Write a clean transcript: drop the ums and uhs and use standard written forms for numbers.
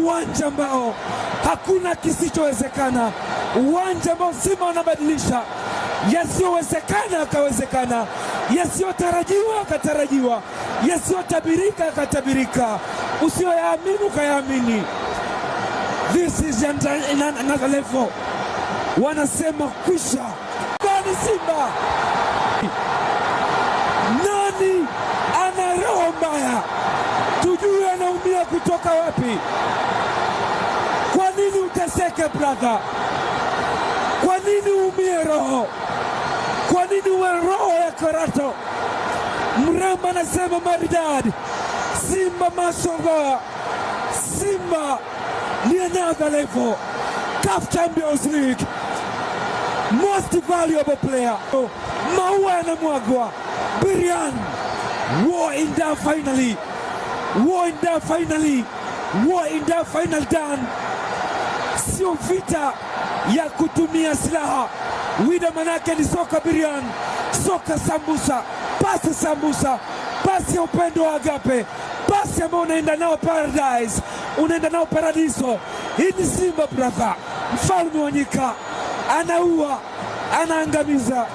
Uwanja ambao hakuna kisichowezekana, uwanja ambao Simba wanabadilisha yasiyowezekana yakawezekana, yasiyotarajiwa yakatarajiwa, yasiyotabirika yakatabirika, usiyoyaamini ukayaamini. This is another level. Wanasema kwisha. Gani Simba? Nani ana roho mbaya? Tujue anaumia kutoka wapi? Kwa nini uteseke, brother? Kwa nini uumie roho? Kwa nini uwe roho ya karato? Mrembo anasema maridadi, Simba mashallah, Simba ni another level. CAF Champions League most valuable player. Maua yanamwagwa. Birian war in there finally, war in there finally, war in there final done. Sio vita ya kutumia silaha wida, manake ni soka birian, soka sambusa, pasi sambusa, pasi ya upendo wa agape, pasi ambayo unaenda nao paradise, unaenda nao paradiso. Hii ni Simba brother, mfalme wa nyika, anaua, anaangamiza.